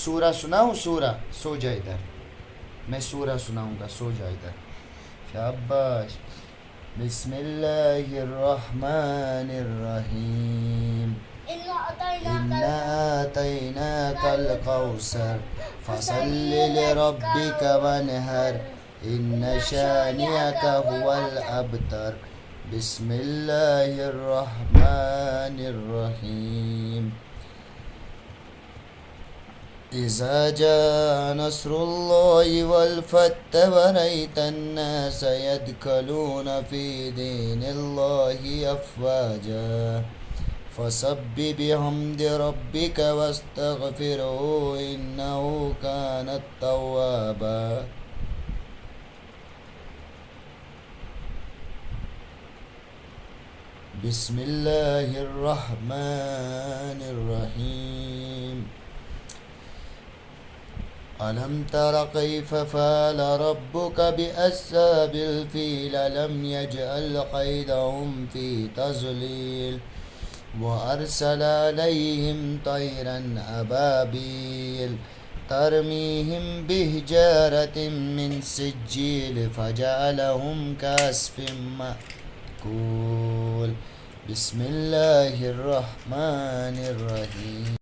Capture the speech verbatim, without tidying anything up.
سورہ سناؤں؟ سورہ، سو جا ادھر۔ میں سورہ سناؤں گا، سو جا ادھر۔ شاباش۔ بسم اللہ الرحمن الرحیم۔ إنا أعطيناك الكوثر، فصل لربك وانحر، إن شانئك هو الأبتر۔ بسم الله الرحمن الرحيم۔ إذا جاء نصر الله والفتح ورأيت الناس يدخلون في دين الله أفواجا فسبح بحمد ربك واستغفره إنه كان توابا۔ بسم الله الرحمن الرحيم۔ ألم تر كيف فعل ربك بأصحاب الفيل ألم يجعل كيدهم في تضليل وأرسل عليهم طيرا أبابيل ترميهم بحجارة من سجيل فجعلهم كعصف مأكول۔ بسم الله الرحمن الرحيم۔